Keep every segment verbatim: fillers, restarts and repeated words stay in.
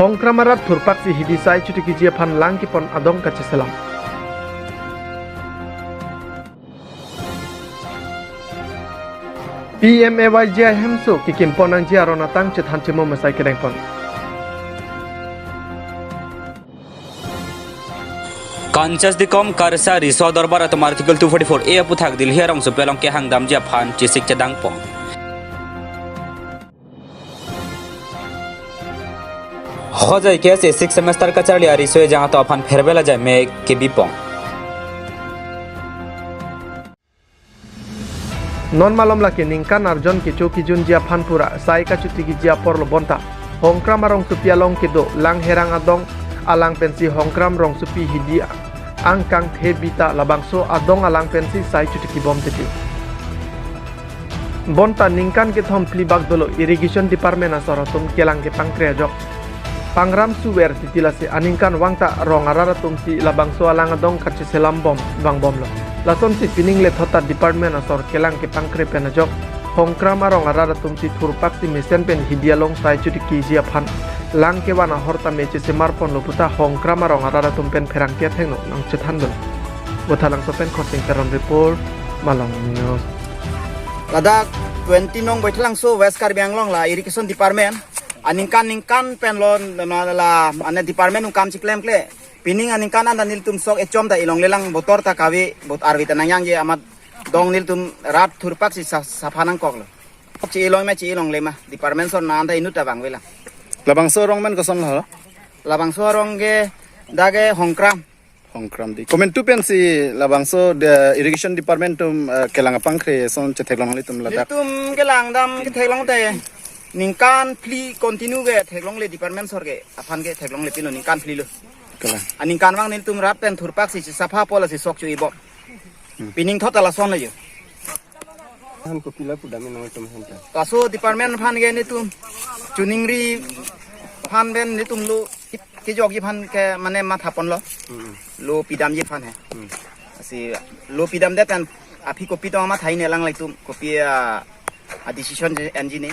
Hongkram arat thurpaksi hidi sai chutikiji aphan lang kepon adong kacheselam. P M A Y G I hemso kekim ponnangji aron atang chethan chemo mesai kedengpon. Kanchas dikom karsa riso dorbar atum Article two forty-four A aputhak Delhi arongsopi along kehang damji aphan chesik chedangpon. Hojai K S A sixth semester kacharli ariso ejang atum aphan farewell ajai me kebipon. Non malom lake ningkan arjon kecho kejunji aphan pura sai kachutikiji apor lo bonta Hongkram arongsopi along kedo Langherang adong alang pensi Hongkram rongsopi hidi angkang the bita labangso adong alang pensi sai chutikibom titi. Bonta ningkan kethom phli bak dolo Irrigation Department asor atum kelang kepangkre ajok. Pangram suver titi lasi aningkan vangta rong arat atumsi labangso alang adong kacheselam bom vangbomlo. Lasonsi pining lethot ta department asor kelang kepangkre pen ajok Hongkram arong arat atumsi thurpaksi mesen pen hidi along sai chutikiji aphan lang kevan ahor tame chesemar ponlo puta Hongkram arong arat atum pen pherangke athengno nangchethan dun. Bothalangso pen Khorsing Teron report, Malong News. Ladak twenty nong Baithalangso West Karbi Anglong la Irrigation Department aningkan ningkan pen lo na la ane department ung kam chiklemkle. Pining aningkan anta nelitum sok echom ta ilong lelang botor ta kave bot arve ta nangyangje amat dong nelitum rat thurpaksi sa- sapha nangkoklo. Chi ilong ma chi ilongle ma department son na anta inut ta vangvelang. Labangso arong men koson lo? Labangso arong ke dage Hongkram. Hongkram di. Komantu pensi labangso the Irrigation Department atum, eh, kelang apangkre ason chetheklong ilitum ladak? Nelitum kelang dam ketheklong te ningkan phli continue ketheklongle department asor ke aphan ketheklongle pilo ningkan phli lo. Kelang. Aningkan vang nelitum rat pen thurpaksi chesapha po lasi sok chu ibom. Hmm. Pining thot ta lasonlo jo. Han kopilo pudam nangtum hanta. Laso department aphan ke nelitum chuningri aphan pen nelitum lo kejokji aphan ke mane mathaponlo. Hmm. Lo pidamji aphan he. Hmm. Lasi lo pidamdet pen aphi kopi tong matha-i ne lang latum kopi a, a decision je enji ne.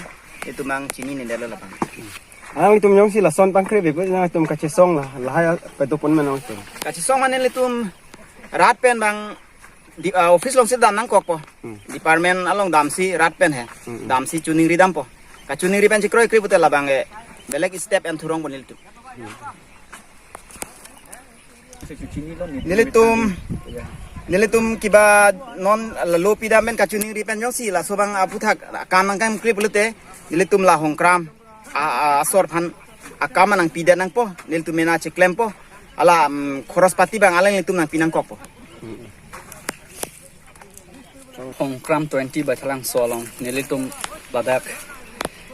Itum ang chinine detlo lapen. Alangtum jongsi lason pangkre bebe nangtum kachesong la lahai padopon ma nangtum? Kachesong mane nelitum rat pen bang di, ah, office alongsi dam nangkokpo. Hmm. Department along damsi rat pen he. Hmm. Damsi chuningri dampo. Kachuningri pen chikroikre pute labang ke belek step en thurong po nelitum. Hmm. Nelitum, nelitum kiba non lo pidam pen kachuningri pen jongsi laso bang aputhak kam nangklemkle pulote nelitum la Hongkram a, a, asor aphan akam nangpidet nangpo, nelitum mena chiklempo, ala, mm, khoros pati bang alanglitum nangpi nangkokpo. Hongkram twenty Baithalangso along nelitum ladak,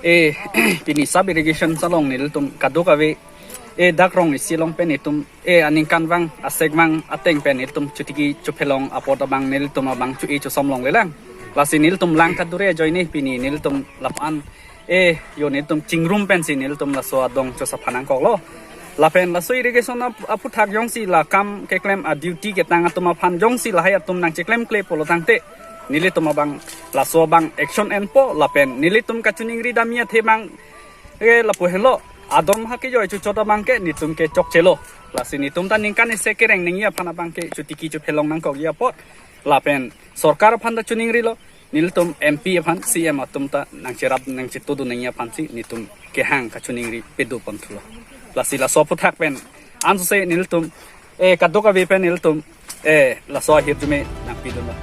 eh, pini sub irrigation along nelitum kadokave, eh, dak rong isi along pen itum, eh, aningkan vang asek vang ateng pen itum chutiki chuphelong apot abang nelitum abang chu-e chusomlong lelang. Lasi nelitum lang kadure ajoine pini nelitum lapan, eh, yo nelitum chingrum pensi nelitum laso adong chosapha nangkoklo. Lapen laso irrigation ap- aputhak jongsi la kam keklem a duty ketang atum aphan jongsi lahai atum nangchiklemkle pulo tangte nelitum abang laso abang action enpo lapen nelitum kachuningri damji athe abang ke lapu henlo adom ha kejoi chuchot abang ke nelitum ke chokchelo. Lasi nelitum ta ningkan isi kereng nangji aphan abang ke chutiki chuphelong nangkokji apot lapen sorkar aphan ta chuningrilo. Nelitum M P aphan C M atum ta nangcherap nangchitudun nangji aphansi nelitum kehang kachuningri pedopon thulo. Lasi laso aputhak pen ansose nelitum, eh, kadokave pen nelitum, eh, laso ahirjume nangpidunlo.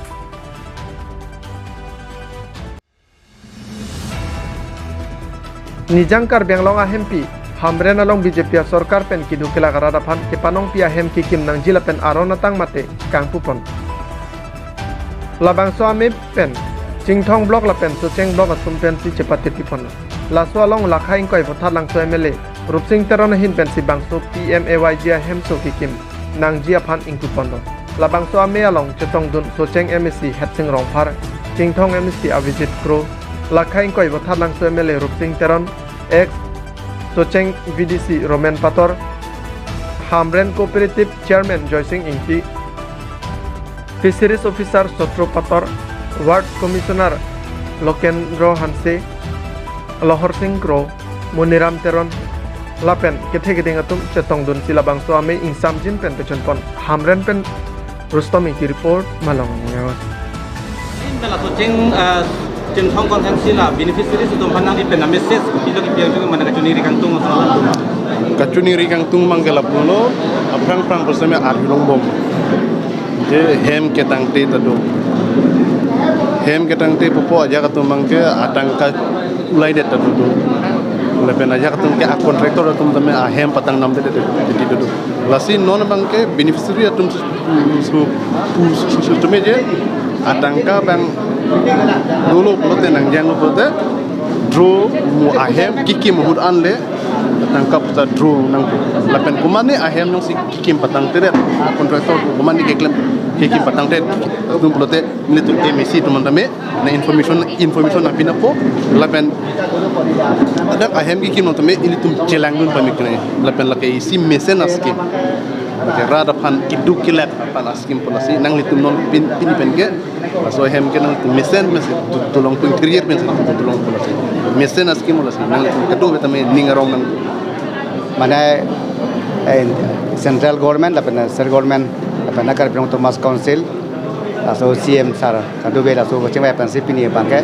Nijang Karbi Anglong ahempi Hamren along B J P asorkar pen keduk kelak arat aphan kepanongpi ahem kekim nangji lapen aron atang mate kangpupon. Labangso amei pen Chinthong block lapen Socheng block atum pensi chepatipipon. Laso along lakha ingkoi Vothatlangso M L A Rupsing Teron ahin pensi bangso P M A Y G I hemso kekim nangji aphan ingpuponlo. Labangso amei along chetongdun Socheng M A C Hersing Rongphar, Chinthong M A C Abhijit Kro, lakha ingkoi Vothatlangso M L A Rupsing Teron, ex Socheng V D C Romen Pator, Hamren Cooperative Chairman Joysing Ingti, Fisheries Officer Sotro Pator, Ward Commissioner Lokendro Hanse, Lohor Sing Kro, Moniram Teron, lapen kethe keding atum chetongdunsi labangso amei ingsamjin pen pechunpon. Hamren pen Rustom Ingti report, Malong News. Mela so cheng, ah, cheng thong kon kan sila beneficiaries atum aphan nangli pen a message kopilo kipi atum mana kachiningri kangtung aso. Kachiningri kangtung abangke lapulo, aphrang phrang pusitame arjulongbom. Je hem ketangte ta do. Hem ketangte pupo ajahak atum abangke atangka ulaidet ta do. Lapen ajahak atum ke a contractor atum tame ahem patangnamdedet ta do. Lasi non abangke beneficiary atum su, su, su, su, su, tame je atangka abang dolo pulote nangjanglo pulote draw mo ahem kikim ahut anle atangka puta draw nang lapen komatne ahem jongsi kikim patangtedet, contractor komatne keklem kikim patangtedet atum pulote nelitum M A C atum tame na information, information nangpinangpo lapen adak ahem kikim atum tame ilitum chelangdun pamikre lapen lake isi mesen a-scheme. Lake rat aphan keduk kelak aphan a-scheme pu lasi nanglitum non pin, pini pen ke laso ahem ke nangtum mesen mesen tu, tulong pun career mesen tu, tulong pu lasi. Mesen a-scheme pu lasi nanglitum kedo tame ning arong nang. Mane, eh, central government lapen state government lapen Karbi Anglong Autonomous Council, laso C M sir kadokave laso kachingvai pensi pini abangke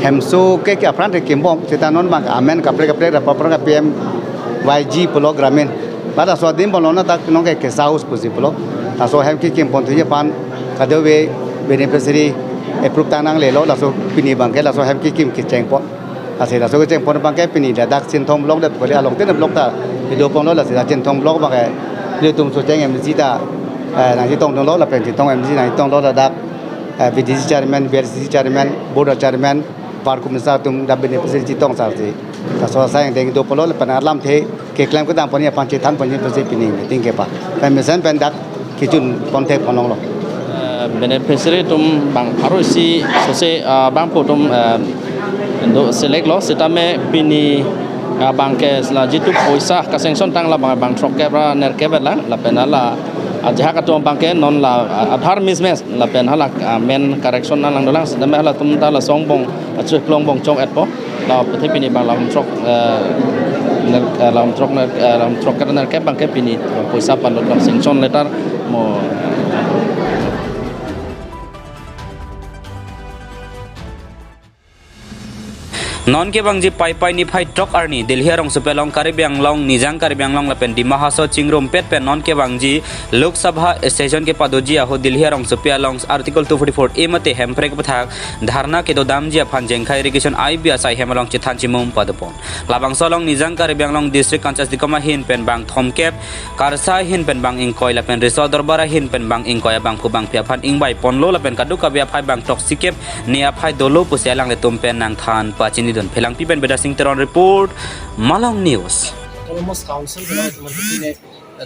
hemso ke ke apran te kimbom seta non abang amen kaprek kaprek da papra ka P M Y G pulo Gramin. Ba laso adim pulo na dak non ke guest house pusi pulo. Laso hem kikim ponji aphan kadokave beneficiary approve tang nanglelo, laso pini abangke laso hem kikim kechengpon. Lasi laso kechengpon abangke pini ladak Chinthong block det kali, along tin block ta kedoponlo, lasi dak Chinthong block abangke ilitum Socheng M L A ta, eh, nangchetongdunlo lapen Chinthong M L A nangchetonglo ladak, eh, V D C chairman, V R C C chairman, board chairman, park commissioner atum dak beneficiary chetong sar si. Laso asai angdeng doponlo lapen alamthe keklem kedam ponji aphan chethan ponji pusi pini meeting kepa. Pen mesen pen dak kechun ponthek ponlonglo. Eh, beneficiary atum bang pharo isi sose, ah, bangphu atum, eh, do select lo sitame pini, ah, abangke la jitu poisa ka-sanction tang la abang, abang throkkep ra nerkep lang lapen la ajahak atum abangke non la, ah, Aadhaar mismatch lapen hala, ah, main correction nanglang dolang sitame halatum ta laso angbong, ah, chuklong bong chok etpo. La puthe pini abang la hum throk, eh, ner, eh, la hum throk ner, eh, la hum throkkep nerkep abangke pini, eh, poisa panlot abang sanction letter mo. Non kevangji Paipai niphai throk arni Delhi arongsopi along Karbi Anglong, Nijang Karbi Anglong lapen Dima Hasao chingrumpet pen non kevangji Lok Sabha session kepadoji ahut Delhi arongsopi along Article two forty-four A mate Hemprek aputhak dharna kedodamji aphan Jengkha Irrigation I B asai hem along chethan chimum padopon. Labangso along Nijang Karbi Anglong District Council adim ahin pen bang thomkep, KARSA ahin pen bang ingkoi lapen Riso Adorbar ahin pen bang ingkoi abangphu bangphi aphan ingvai ponlo lapen kadokave aphai bang throksikep ne aphai dolo pusi alanglitum pen nangthan pachinidun. Phelangpi pen Bidya Sing Teron report, Malong News. Autonomous Council ke na cuma sini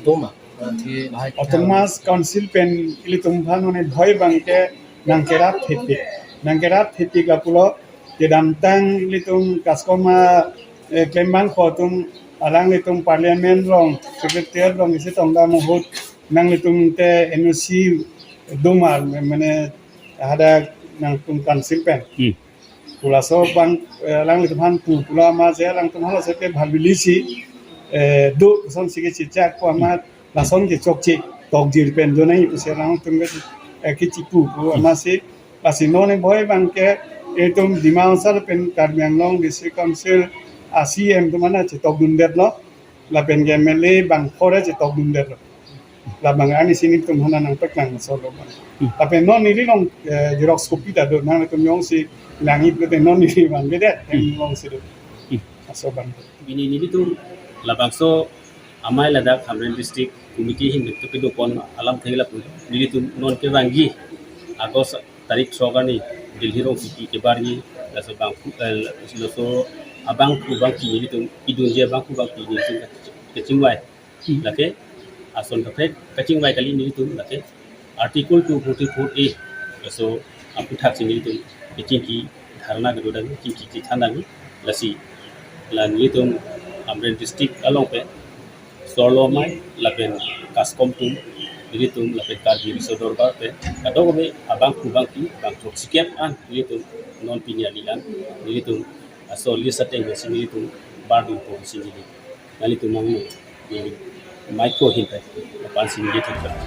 doma. Nanti lahai kita Autonomous Council pen ilitum aphan mane bhoi abangke nangkerap thepik. Nangkerap thepik lapulo kedamtang ilitum CASCOM a, eh, klembangphu atum alanglitum parliament along, secretariat along isi tongdam ahut nanglitum te N O C doma mane hadak nangtum council pen. Hmm. Pu laso abang, eh, alanglitum aphan pu, pu la amat je alangtum hala sete bhal bilisi, eh, do, kosonsi kechechak pu amat, lason ke chokche, tokjir pen do nai pusi alangtum ke, eh, kechipu, pu amatsi, lasi non bhoi abangke, itum Dima Hasao pen Karbi Anglong District Council, a C M atum ana chetokdundetlo, lapen ke M L A bang phore chetokdundetlo. Labang ani sini tum hana nangpeklang solo bang. Hmm. Lapen non neli along, eh, xerox copy ta do, nangtum jongsi langji pulote non neli abang beda, Hmm. yang alongsi do. Hmm. Laso abang. Pini nelitum labangso amei ladak Hamren District Committee ahin pen to kedopon alamthe lapu nelitum non kevangji August tarik throk arni Delhi arongsopi kebarji laso abangphu, eh, laso abangphu bangphi nelitum kedunji abangphu bangphi nelitum kachingvai. Hmm. Lake ason kaprek kachingvai kali nelitum lake Article two forty-four A laso aputhak si nelitum kachingki dharna kedo dang, chingki chethan dang, lasi la nelitum Hamren District along pen Sorlo Amei lapen CASCOM atum nelitum lapen Karbi Riso Dorbar pen kadokave abangphu bangphi bang throksikep an nelitum non pini arni an nelitum laso list ateng si nelitum bardunpo pusi neli Nanglitum nangno, neli micro hintai, lapen si neli thakthak.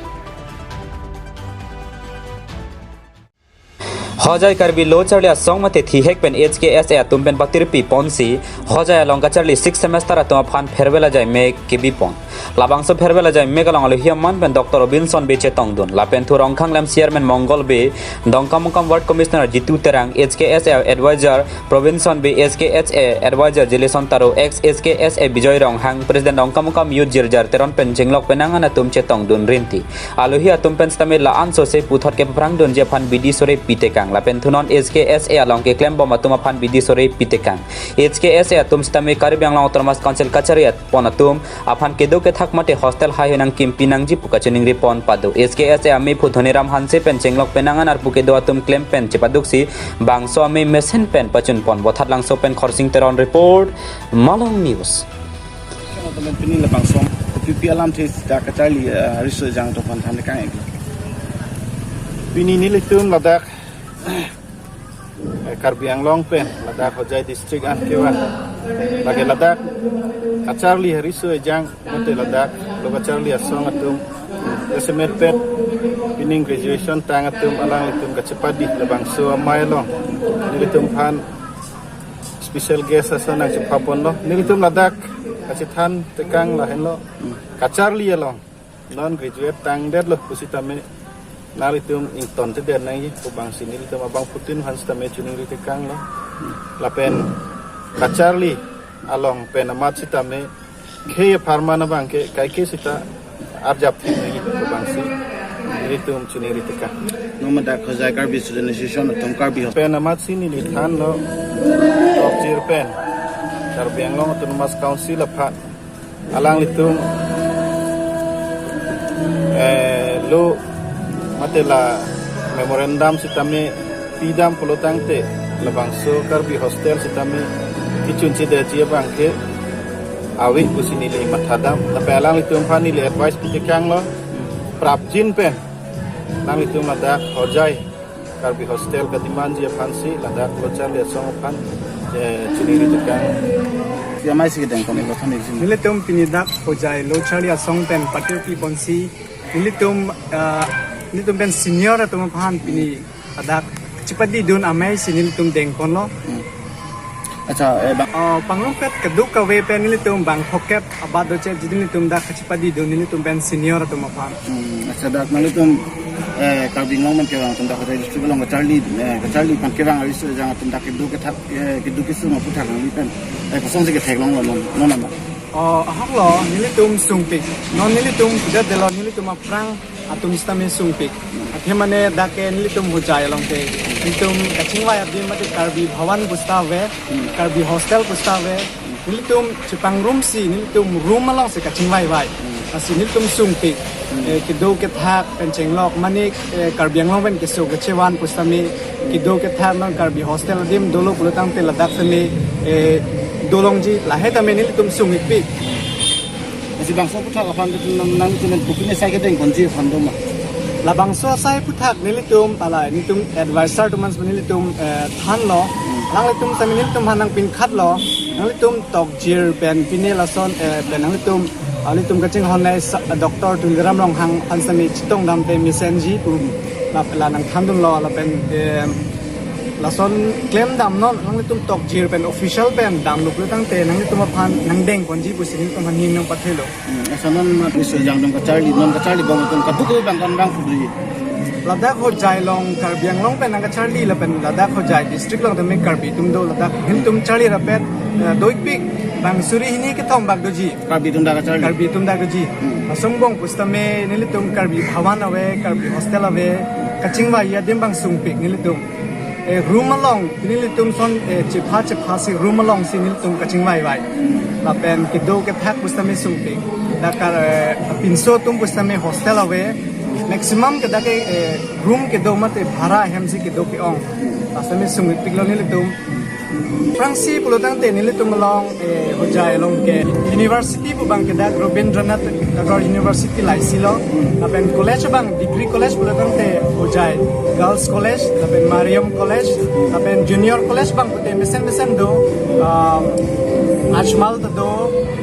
Hojai Karbi Lo Charli Asong mate thihek pen H K S A atum pen patirpi ponsi, Hojai along kacharli sixth semester atum aphan farewell ajaime kebi pon. Labangso farewell ajaime along alohi amen pen Doctor Robinson Bey chetongdun. Lapen Thurong Khanglem Chairman Mongol Bey, Dongkamukam Ward Commissioner Jitu Terang, H K S A Advisor Robinson Bey, H K S A Advisor Jeleson Taro, ex H K S A Bijoy Ronghang, President Dongkamukam Youth Jirjar Teron pen chenglok penang an atum chetongdun rinti. Alohi atum pen sitame la-an sose puthot kephrangdunji aphan bidi sore pitekang. Lapen thunon H K S A along keklembom atum aphan bidi sore pitekang. H K S A atum sitame Karbi Anglong Autonomous Council kachari pon atum aphan kedo kethak mate hostel haihui nangkimpi nangji pu kachiningri pon pado. H K S A amei phu Dhoniram Hanse pen chenglok penang an arpu kedo atum klem pen chepaduksi bangso amei mesen pen pachun pon. Bothatlangso pen Khorsing Teron report, Malong News. Teman pini labangso kopipi alamthe dak kacharli, eh, riso ejang atum aphan thandekang iklo. Pini nelitum ladak, eh, Karbi Anglong pen, ladak Hojai district an kevang. Lake ladak kacharli riso ejang mate ladak lo kacharli asong atum kesemet pet pining graduation tang atum alanglitum kachepadi labangso amei along nelitum aphan special guest ason nangchepha ponlo. Nelitum ladak kachethan tekang lahenlo. Kacharli along non graduate tangdetlo pusitame nanglitum ingtontedet nangji pu abangsi nelitum abangphutin aphan sitame chiningri tekanglo. Lapen kacharli along pen amat sitame khei apharman abangke kaike sita arjap thek nangji pu abangsi nelitum chiningri tekang. Non ladak Hojai Karbi Student Association atum Karbi pen amatsi neli thanlo, tokjir pen Karbi Anglong Autonomous Council aphan alanglitum, eh, lo mate la memorandum sitame pidam pulo tangte labangso Karbi hostel sitame kechunchedetji abangke ave pusi neli mathadam. Lapen alanglitum aphan neli advice pitekanglo, prapjin pen nanglitum ladak Hojai Karbi hostel kademandji aphansi ladak lo charli asong aphan, eh, chiningri tekang. Amei si kedeng pon iklo than isi. Nelitum pini dak Hojai lo charli asong pen patirpi ponsi nelitum, eh, nelitum pen senior atum aphan pini ladak chepadidun amei si nelitum deng ponlo. Hmm. Accha, eh, bang- Oh, pangrumkret keduk kave pen nelitum bang phokep abat doche, jadi nelitum dak chepadidun nelitum pen senior atum aphan. Hmm, accha, dak nanglitum, eh, Karbi Anglong pen kevang atum dak Hojai district along kacharli, eh, kacharli aphan kevang ariso ejang atum dak kedo kethak, eh, kedo kesung aputhak nangli pen, eh, kosonsi ketheklonglo non, non nama? Oh, ahoklo, nelitum sungpik. Non nelitum pidetdetlo, nelitum aphrang atum sitame sungpik. Athe mane dak ke nelitum Hojai along ke nelitum kachingvai adim mate Karbi Bhawan pusita ave, Karbi hostel pusita ave. Nelitum chepangrumsi nelitum room alongsi kachingvaivai. Lasi nelitum sungpik. Eh, kedo kethak pen chenglok mane, eh, Karbi Anglong pen keso kechevan pusitame kedo kethak non Karbi hostel adim dolo pulo tangte ladak sitame, eh, dolongji lahei tame nelitum sungpik. Lasi bangso aputhak aphan nang, nangtum pen kopine asai kedeng ponji aphan doma? Labangso asai aputhak nelitum, ala nelitum advisor atum aphan nelitum, eh, thanlo. Alanglitum sitame nelitum aphan nangpinkhatlo. Nanglitum tokjir pen pine lason, eh, pen nanglitum, ah, nelitum kachinghon nai sa-, Doctor Tuliram Ronghang aphan sitame chetongdamte mesenji pu la, la nangthandunlo lapen, eh, lason klemdamnon, nanglitum tokjir pen official pen damlo pulo tangte nanglitum aphan nangdeng ponji pusi nelitum aphan ning nangpathelo. Hmm, asa non mat riso ejang atum kacharli, non kacharlibom atum kaduk abang kan bang pudui. Ladak Hojai along Karbi Anglong pen nangkacharli lapen ladak Hojai district along tame Karbi atum do, ladak nelitum charli rapet, eh, doikpik bang suri hini kethom bak doji. Karbi atum dak kacharli. Karbi atum dak doji. Hmm. Asongbong pusitame nelitum Karbi Bhawan ave, Karbi hostel ave, kachingvai adim bang sungpik nelitum. Eh, room along, nelitum son, eh, chepha chepha si room alongsi nelitum kachingvaivai. Lapen kedo kethak pusitame sungpik. Dak ke, eh, pinso atum pusitame hostel ave. Maximum ke dak ke, eh, room kedo mate bhara ahemsi kedo ke-ong. Pusitame sungpiklo nelitum. Aphrangsi pulo tangte nelitum along, eh, Hojai along ke university pu abang ke dak Rabindranath Tagore University laisilo. Lapen college abang, degree college pulo tangte Hojai Girls College, lapen Mariam College, lapen junior college abang pute mesen mesen do, um, Ajmal ta do,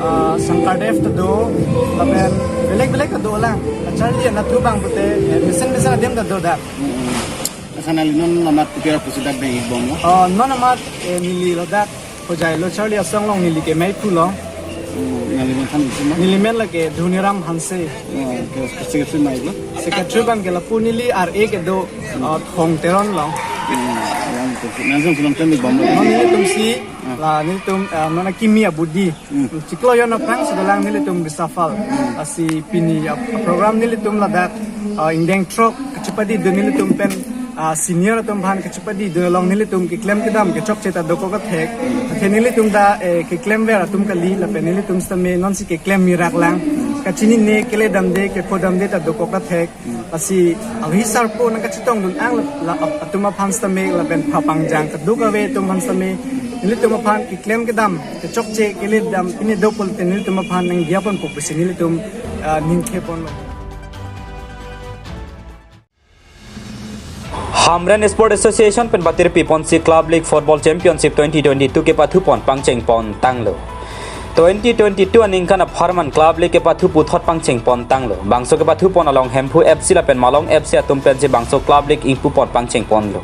ah, Sankardev ta do, lapen belek belek ta do lang. Acharli anatthu abang pute, eh, mesen mesen adim ta do dak. Lason neli non amat kopi apotsi dak deng-ik bomlo? Oh, non amat, eh, neli ladak Hojai lo, charli asong along neli ke mei pulo. Oh, neli men than isi ma? Neli men lake Dhoniram Hanse. Oh, ke, ke secretary ma iklo? Secretary abang ke lapu neli R A kedo, oh, Thong Teron lo. Hmm, yang itu. Langsung sulang temi bomlo. Non nelitum si, ah, la nelitum, eh, non akimi abudi. Hmm. Chiklo jon aphrang si dolang nelitum reshuffle. Hmm. Lasi pini ap-, program nelitum ladak, ah, ingdeng throk kachepadedun nelitum pen, ah, senior atum aphan kachepadedun along nelitum keklem kedam kechokche ta dokok kathek. Athe nelitum ta, eh, keklemver atum kali lapen nelitum sitame nonsi keklem mirak lang. Kachinine, keledamde, kephodamde ta dokok kathek. Lasi avi sarpo nangkachetongdun ang la, la, atum aphan sitame lapen phapangjang kadokave atum aphan sitame nelitum aphan keklem kedam kechokche keledam pine do pulote nelitum aphan nangdiya ponpo pusi nelitum, ah, ningke ponlo. Hamren Sport Association pen patirpi ponsi Club League Football Championship twenty twenty-two kepathu pon pangcheng pon tanglo. Twenty twenty-two aningkan apharman Club League kepathu puthot pangcheng pon tanglo. Bangso kepathu pon along Hemphu F C lapen Malong F C atum pensi bangso Club League ingpu pon pangcheng ponlo.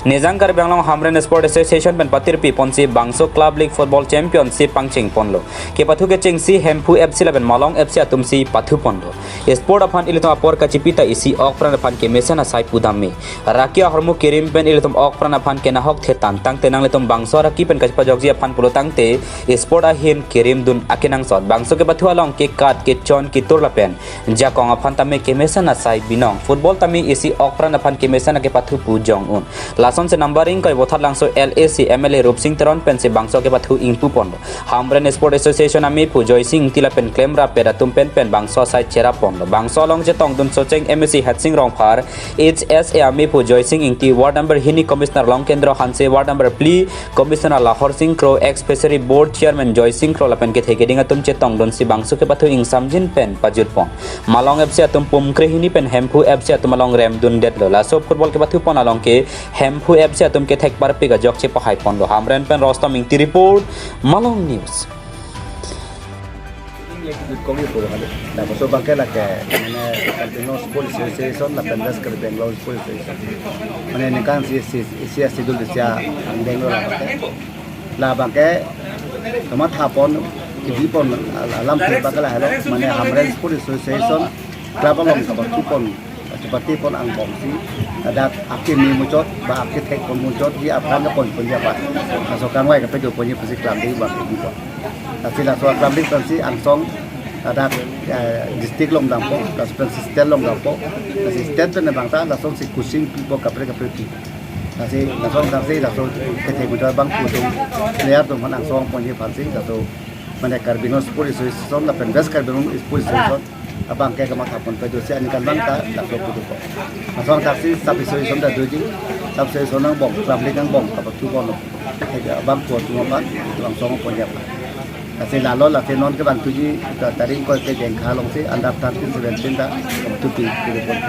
Nijang Karbi Anglong Hamren Sport Association pen patirpi ponsi bangso Club League Football Championship pangcheng ponlo. Kepathu kechengsi Hemphu F C lapen Malong F C atumsi pathu ponlo. Sport aphan ilitum apor kachipi ta isi ok pran aphan kemesen asai pudam me. Raki ahormu kerim pen ilitum ok pran aphan kenahok thetan tangte nanglitum bangso raki pen kachepajokji aphan pulo tangte sport ahin kerimdun akenangsot. Bangso kepathu along kekat kechon ketur lapen jakong aphan tame kemesen asai binong. Football tame isi ok pran aphan kemesen akepathu pu jong un. Lasonsi numbering koi Vothatlangso L A C M L A Rupsing Teron pensi bangso kepathu ingpu ponlo. Hamren Sport Association amephu Joysing Ingti lapen klemrap pet atum pen pen bangso asai cherap ponlo. Bangso along chetongdun Socheng M A C Hetsing Rongphar, H S A amephu Joysing Ingti, ward number hini Commissioner Longkendro Hanse, ward number phli Commissioner Lahor Sing Kro, ex Fishery Board Chairman Joysing Kro lapen kethe keding atum chetongdunsi bangso kepathu ingsamjin pen pajut pon. Malong F C atum pum krehini pen Hemphu F C atum along remdundetlo. Laso football kepathu pon along ke Hemphu F C atum kethek parpik ajok chepahai ponlo. Hamren pen Rostom Ingti report, Malong News. Ini yang kita kami pura kali. Nah, masuk bangke lake, mane, Karbi Anglong Sports Association, lapen West Karbi Anglong Sports Association. Mane, ini kan si, si, si, si dulu si, yang Bangalore lah bangke. Labangke kamatha pon, kebi pon, alam ke bangke lahelo, mane Hamren Sports Association Club along kapathu pon, chepate pon angbongsi, ladak akimi muchot, ba akethek pon muchotji aphan kapon ponji aphan. Laso kangvai kapedo ponji pusi klam dei bang kebi pon. Lasi laso klam dei pensi angsong, ladak, eh, district along dampo, laso pensi state along dampo, lasi state pen bangta, lasonsi coaching pipo kaprek kaprek pi. Lasi, laso, lasi, laso, kethek muchot abang pu atum, player atum aphan angsong ponji aphansi, laso, mane Karbi Anglong Sports Association, lapen West Karbi Anglong Sports Association, abangke kamatha pon pedosi aningkan bangta, laso pu atum. Laso taksi sub association ta doji, sub association angbong, club league angbong, kapathu pon. Abang pu atum aphan, angsong ponji aphan. Lasi lalo lasi non ke bantuji ta tarik ko ke Jengkha alongsi under thirteen seventeen ta kapathu pi, pi report.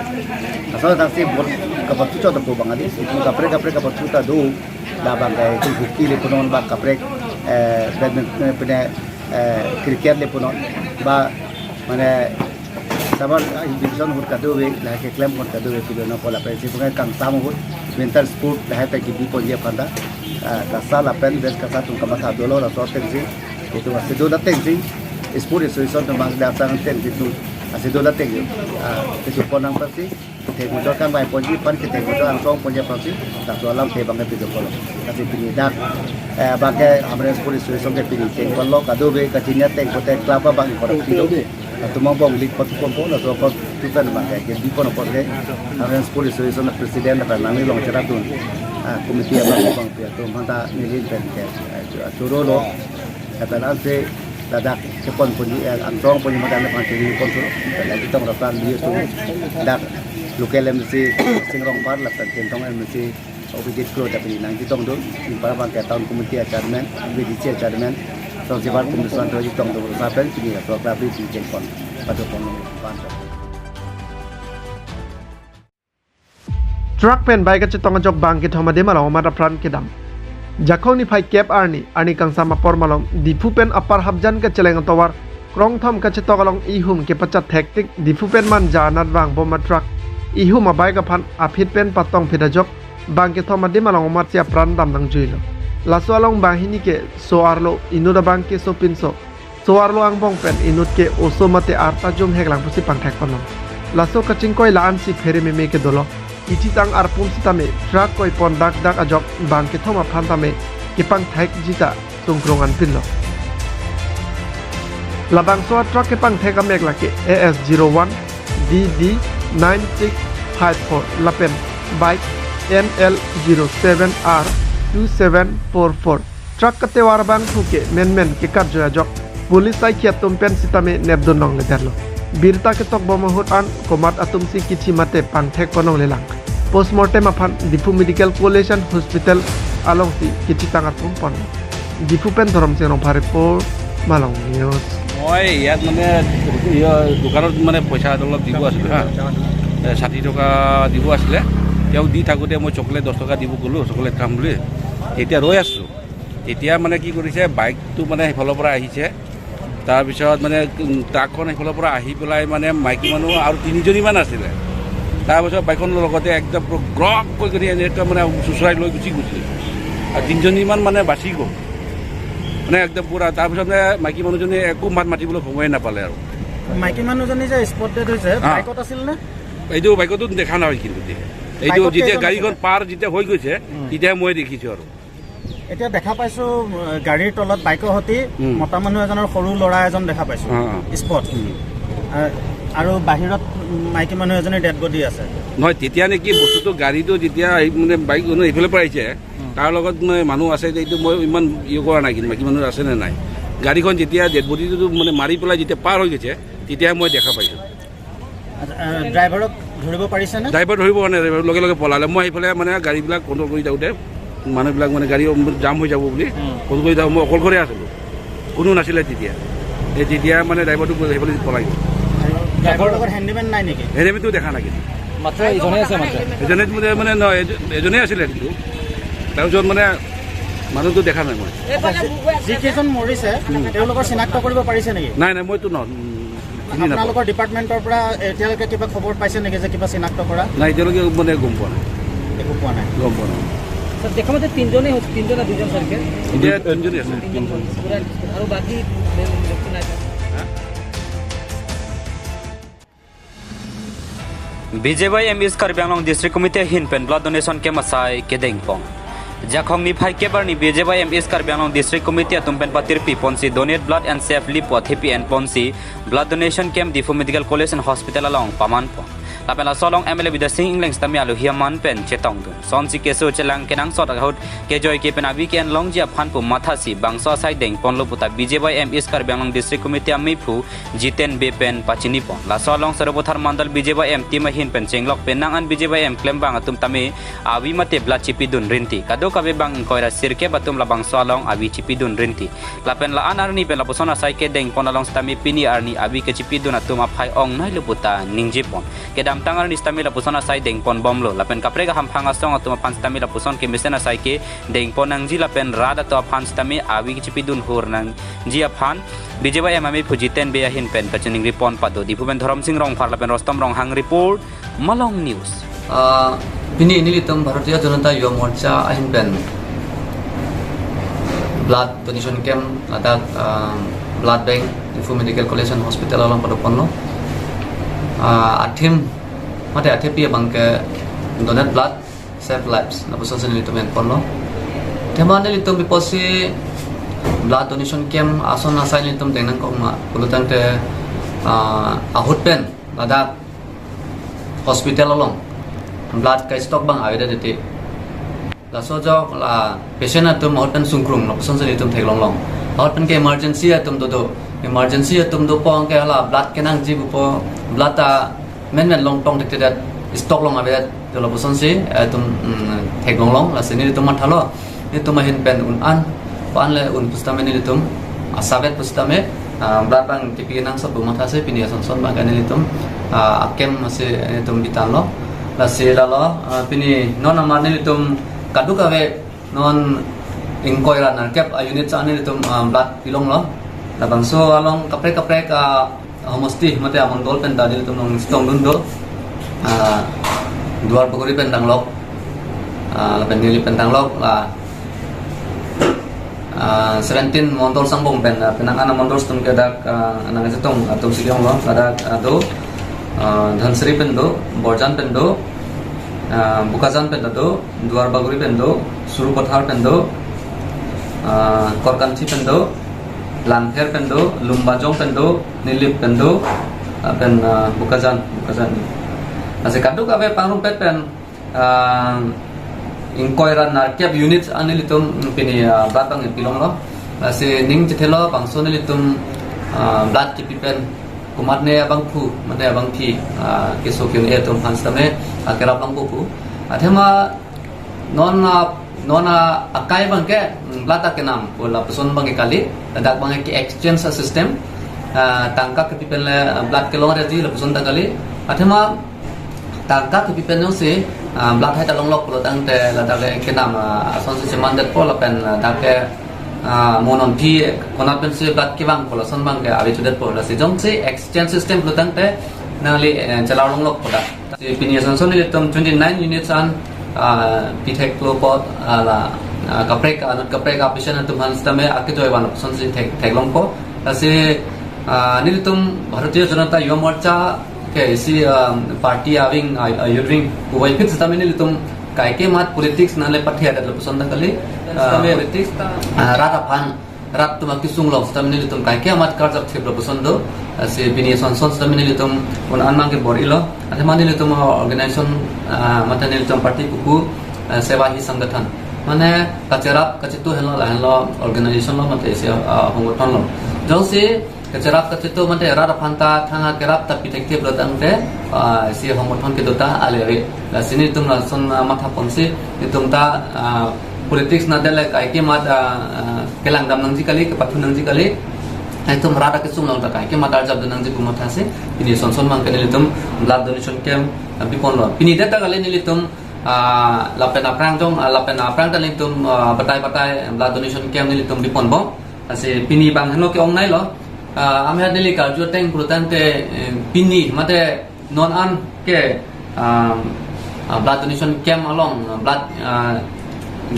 Laso taksi bol kapathu chot apo bang adi, itum kaprek kaprek kapathu ta do, labangke itum hockey le punon ba kaprek, eh, badminton, eh, pine, eh, cricket le punon ba mane summer, ah, exhibition ahut kadokave, lahai keklem ahut kadokave, pilo nangpo lapen si pungai kangsam ahut, winter sport lahai ta kebi ponji aphan ta, ah, KASA lapen West KASA atum kamatha dolo laso atengsi, itum asidol atengsi, sport association atum bang dasang atengsi itum asidol atengsi, ah, itum pon nangpasi, kethek muchot kangvai ponji aphan, kethek muchot angsong ponji aphansi, laso alam ke bangke video call. Lasi pini dak, eh, bangke Hamren Sports Association ke pini cheng call lo, kadokave kachini ateng kote club abang korak pilo. Latum angbong league pathu ponpo, laso apot tu pen bangke kebi pon apot ke, Hamren Sports Association president lapen nangli along cherapdun, ah, committee abang abang pi atum aphanta neli pen ke, eh, chu-, choro lo. Lapen ansi ladak kepon ponji, eh, angsong ponji madan aphan chini pon choro. Lapen nangchetong rap lang di atum dak local M C Sing Rongphar lapen Kentong M C Abhijit Kro ta pini nangchetongdun, anpar bangke town committee a chairman, V D C a chairman, Song Sibar Commission ta chetongdun, lapen pini program ri cheng pon, pado pon pon. Truck pen bike kachetong ajok bang kethom adim along amat apran kedam. Jakhong niphai kep arni, arni kangsam apor malom, Diphu pen Upper Hafjan kacheleng atovar, krongthom kachetok along ihum kepachat thektik, Diphu pen Manja anat vangbom a-truck ihum a-bike aphan aphi pen patongphit ajok, bang kethom adim along omatsi apran dam nangjuilo. Laso along banghini ke so-arlo, inut abang ke sopinso. So-arlo angbong pen inut ke oso mate arta jumhek lang pusi pangthek ponlong. Laso kachingkoi la-ansi phere meme ke dolo. Kechitang arpum sitame truck koipon dakdak ajok bang kethom aphan tame kepangthekji ta sungkrung anpinlo. Labangso a-truck kepangthek amek lake A S zero one D D nine six five four lapen bike N L zero seven R two seven four four. Truck katovar abangphu ke menmen kekarjoi ajok police saikhi atum pen sitame nepdun longledetlo. Birta ketokbom ahut an komat atumsi kithi mate pangthek ponlonglelang. Postmortem aphan Diphu Medical College and Hospital alongsi kechitang arpum pon. Diphu pen Dhoromsing Rongphar report, Malong News. মই ইয়াত মানে, ইয়, দোকানত মানে পইচা অলপ দিব আছিলোঁ হা। এ, ষাঠি টকা দিব আছিলে। তেওঁক দি থাকোঁতে মই চকলেট দহ টকা দিব গ'লোঁ, চকলেট খাম বুলি। এতিয়া ৰৈ আছোঁ। তেতিয়া মানে কি কৰিছে, বাইকটো মানে সেইফালৰ পৰা আহিছে। তাৰপিছত মানে, উম, ট্ৰাকখন সেইফালৰ পৰা আহি পেলাই মানে মাইকী মানুহ আৰু তিনিজনীমান আছিলে। তাৰপিছত বাইকখন লগতে একদম পুৰা গ্ৰক কৈ কৰি এনেকৈ মানে চুচৰাই লৈ গুচি গৈছে। আৰু তিনিজনীমান মানে বাচি গ'ল। মানে একদম পুৰা, তাৰপিছত মানে মাইকী মানুহজনী একো মাত মাতিবলৈ সময়ে নাপালে আৰু। মাইকী মানুহজনী যে স্পট ডেড হৈছে, হা। বাইকত আছিল নে? এইটো বাইকতো দেখা নাই কিন্তু দেই। এইটো বাইকত যেতিয়া কেইজন গাড়ীখন আছিলে? পাৰ যেতিয়া হৈ গৈছে, উম। তেতিয়া মই দেখিছোঁ আৰু। এতিয়া দেখা পাইছোঁ, উম, গাড়ীৰ তলত বাইকৰ সৈতে উম। মতা মানুহ এজনৰ সৰু ল'ৰা এজন দেখা পাইছোঁ, অ, অ। স্পট। উম। আ-, আৰু বাহিৰত, উম, মাইকী মানুহ এজনীৰ ডেড বডি আছে। নহয়, তেতিয়া নেকি বস্তুটো গাড়ীটো যেতিয়া এই মানে বাইক মানে এইফালৰ পৰা আহিছে, উম। তাৰ লগত মানে মানুহ আছে, এইটো মই ইমান ইয়ে কৰা নাই, কিন্তু মাইকী মানুহ আছে নে নাই। গাড়ীখন যেতিয়া ডেড বডিটো মানে মাৰি পেলাই যেতিয়া পাৰ হৈ গৈছে, তেতিয়াহে মই দেখা পাইছোঁ। আচ্ছা, আ, ড্ৰাইভাৰক ধৰিব পাৰিছেনে? ড্ৰাইভাৰ ধৰিব পৰা নাই, ড্ৰাইভাৰ লগে লগে পলালে। মই এইফালে মানে গাড়ীবিলাক কণ্ট্ৰল কৰি থাকোঁতে মানুহবিলাক মানে গাড়ী জাম হৈ যাব বুলি উম। কণ্ট্ৰল কৰি থাকোঁ, মই অকলশৰে আছিলোঁ, কোনো নাছিলে তেতিয়া। এই তেতিয়া মানে ড্ৰাইভাৰটো সেইফালে পলাই গ'ল। ড্ৰাইভাৰৰ লগত হেণ্ডিমেন নাই নেকি? হেণ্ডিমেনটো দেখা নাই কিন্তু। মাত্ৰ ইজনে আছে মাত্ৰ? এজনে মানে, মানে নহয়, এজ-, এজনেই আছিলে কিন্তু। তাৰপিছত মানে মানুহটো দেখা নাই মই। আচ্ছা, যি-, যিকেইজন মৰিছে, উম। তেওঁলোকৰ চিনাক্ত কৰিব পাৰিছে নেকি? নাই, নাই, মইতো ন-, উম, চিনি নাপাওঁ। আপোনালোকৰ ডিপাৰ্টমেণ্টৰ পৰা এতিয়ালৈকে কিবা খবৰ পাইছে নেকি যে কিবা চিনাক্ত কৰা? নাই, এতিয়ালৈকে মানে গম পোৱা নাই। একো পোৱা নাই। গম পোৱা নাই। ছাৰ, দেখা মতে তিনিজনেই হৈছে, তিনিজন নে দুজন ছাৰকে? এতিয়া তিনিজনেই আছে। তিনিজন। পুৰা আৰু বাকী ব্যক্তি নাই ছাৰ? হা? B J Y M East Karbi Anglong District Committee ahin pen blood donation camp asai kedengpon. Jakhong niphai kep arni B J Y M East Karbi Anglong District Committee atum pen patirpi ponsi Donate Blood and Save Life pu athepi enponsi blood donation camp Diphu Medical College and Hospital along pamanpon. Lapen laso along M L A Bidya Sing Engleng sitame alohi aman pen chetongdun. Sonsi keso chelang kenangsot ahut kejoike pen avi ke-en longji aphan pu mathasi bangso asai dengponlo puta B J Y M East Karbi Anglong District Committee amephu Jiten Bey pen pachinipon. Laso along Sarupathar Mandal B J Y M team ahin pen chenglok penang an B J Y M klembang atum tame avi mate blood chipidun rinti. Kadokave bang ingkoi ra sirkep atum labangso along avi chipidun rinti. Lapen la-an arni pen lapuson asai kedengpon along sitame pini arni avi kechipidun atum aphai ongnailo puta ningjepon. Kedamtang arni sitame lapuson asai dengponbomlo. Lapen kaprek ahamphang asong atum aphan sitame lapuson kemesen asai kedengpon nangji lapen rat atum aphan sitame avi kechipidun hur nangji aphan B J Y M amephu Jiten Bey ahin pen pachiningripon pado. Diphu pen Dhoromsing Rongphar lapen Rostom Ronghang report, Malong News. Ah, pini nelitum Bharatiya Janata Yuva Morcha ahin pen blood donation camp ladak, ah, blood bank Diphu Medical College and Hospital along padoponlo. Ah, a-theme mate athepi abang ke Donate Blood, Save Lives, lapuson si nelitum enponlo. Athema nelitum pi apotsi blood donation camp ason asai nelitum deng nangkok ma pulo tangte, ah, ahut pen ladak hospital along blood ka-stock abang avedet titi. Laso ajok la patient atum ahut pen sungkrung, lapuson si nelitum theklonglong. Ahut pen ke emergency atum dodo. Emergency atum dopon ke hala blood kenangji pupo, blood ta menmen long tong thekthedet, stock long avedet, to lapuson si, eh, itum, mm, theklonglong, lasi nelitum mathalo, nelitum ahin pen un-an, pa-an le un pusitame nelitum, asavet pusitame, ah, blood abang tipi nangsot pu mathasi pini ason son abang ke nelitum, ah, a-camp si nelitum bitanlo, lasi lalo, ah, pini non amar nelitum kadokave non ingkoi ra nerkep a-unit an nelitum, ah, blood pilonglo. Labangso along kaprek kaprek, ah, homosti mate amondol pen ta nelitum nangchetongdun do. Ah, Duarbagori pen danglok. Ah, lapen Nilip pen danglok la, ah, seventeen mondol sangbong pen, ah, penang an amondol atum ke dak, ah, nangchetong atum si longlo, ladak, ah, do, ah, Dhansiri pen do, Borjan pen do, ah, Bokajan pen do, Duarbagori pen do, Sarupathar pen do, ah, Korkanthi pen do, Langpher pen do, Lumbajong pen do, Nilip pen do, ah, pen, ah, Bokajan, Bokajan. Lasi kadokave pangrumpet pen, ah, ingkoi ra nerkep unit an nelitum pini, ah, blood abang pilonglo. Lasi ning chethelo bangso nelitum, ah, blood kipi pen komatne abangphu, mate abangpi, ah, keso ke-un-e atum aphan sitame, ah, kerap longpo pu. Athema non, ah, non, ah, akai abang ke, mm, blood akenam pu lapuson abang ke kali, ladak abang ke exchange system, ah, tangka kipi pen le, ah, blood kelong reti lapuson ta kali. Athema tangka kipi pen jongsi, ah, blood hai ta longlok pulo tangte ladak ke kenam, ah, asonsi cheman detpo lapen ladak ke, ah, mo non aphi konat pensi blood kevang pu lason abang ke ave chudet po. Lasi jongsi exchange system pulo tangte nangli, eh, chelar longlok po da. Si pini asonson nelitum twenty-nine units an, ah, pitheklo po, ah, la, ah, kaprek, ah, anut kaprek a-patient atum aphan sitame akejoi van asonsi thek, theklongpo. Lasi, ah, nelitum Bharatiya Janata Yuva Morcha ke isi, ah, party a-wing, ah, ah, youth wing puvoiphit sitame nelitum kaike amat politics nangle pathe adat lapuson ta kali, ah, sitame politics ta, ah, rat aphan, rat atum akesung along sitame nelitum kaike amat karjap thip lapuson do. Lasi pini asonson sitame nelitum un-an abang ke bor-ilo. Athema nelitum organization, ah, mate nelitum party pupu, ah, Seva Hi Sangathan. Mane kacherap kachetu henlo, lahenlo organization lo mate isi, ah, hongthon lo. Jongsi kacherap kachetu mate rat aphan ta thang akerap ta pithekthe pulo tangte, ah, isi hongthon kedo ta ale ave. Lasi nelitum lason, ah, matha ponsi nelitum ta, ah, politics na dele kaike amat, ah, ah, kelang dam nangji kali, kepathu nangji kali. Nelitum rat akesung along ta kaike amat arjap dun nangji pu mathasi pini asonson abang ke nelitum blood donation camp, ah, piponlo. Pini det ta kali nelitum, ah, lapen aphrang jong, ah, lapen aphrang ta nelitum, ah, batai batai blood donation camp nelitum piponbom. Lasi pini abang henlo ke-ongnailo. Ah, amat neli karju ateng pulo tangte, eh, pini mate non an ke, ah, ah, blood donation camp along, ah, blood, ah,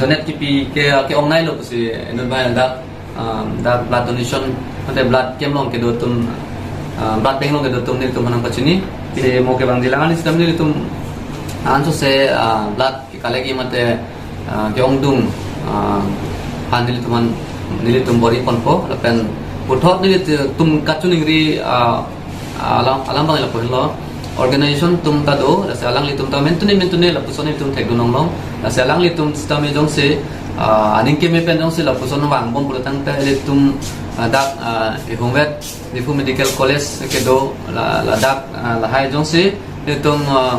donate kipi ke, ke-ongnailo pusi inut abang dak, ah, dak blood donation mate blood camp along kedo atum, ah, blood bank along kedo atum nelitum aphan nangpachini. Si mo kevangji alang an sitame nelitum ansose, ah, blood ke-collect-ji mate, ah, ke-ongdung, ah, aphan nelitum aphan, nelitum bor-i ponpo lapen puthot nelitum kachiningri, ah, alam, alam abang lapu henlo. Organization atum ta do, lasi alanglitum ta mentune mentune lapuson nelitum thekdun longlong. Lasi alanglitum sitame jongsi, ah, aning keme pen jongsi lapuson vangbom pulo tangte nelitum, ah, dak, ah, ihungvet Diphu Medical College kedo la, ladak, ah, lahai jongsi nelitum, ah,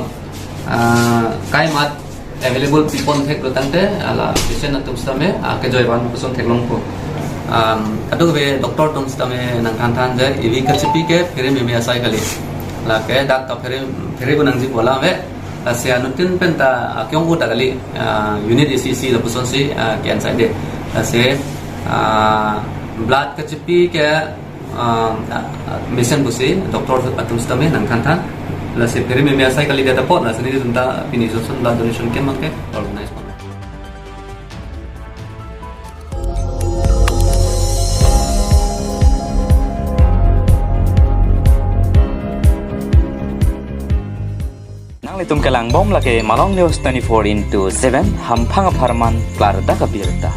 ah, kaike amat available pipon theklo tangte, ah, la patient atum sitame, ah, kejoi van puson theklongpo. Um, kadokave doctor atum sitame nangthan than je, evi kachepi ke phere meme asai kali. Lake dak kaphere, phere pu nangji pu alam ave. Lasi anuttin pen ta, ah, ke-ong-o ta kali, ah, unit isi isi lapusonsi, ah, ke-en sai det. Lasi, ah, blood kachepi ke, ah, ah, mesen pusi doctor atum sitame nangthan than. Lasi phere meme asai kalidet apot, lasi nelitum ta pini asonson blood donation camp abang ke organize pon. Nanglitum kelangbom lake Malong News twenty-four into seven, hamphang apharman klardak abirta.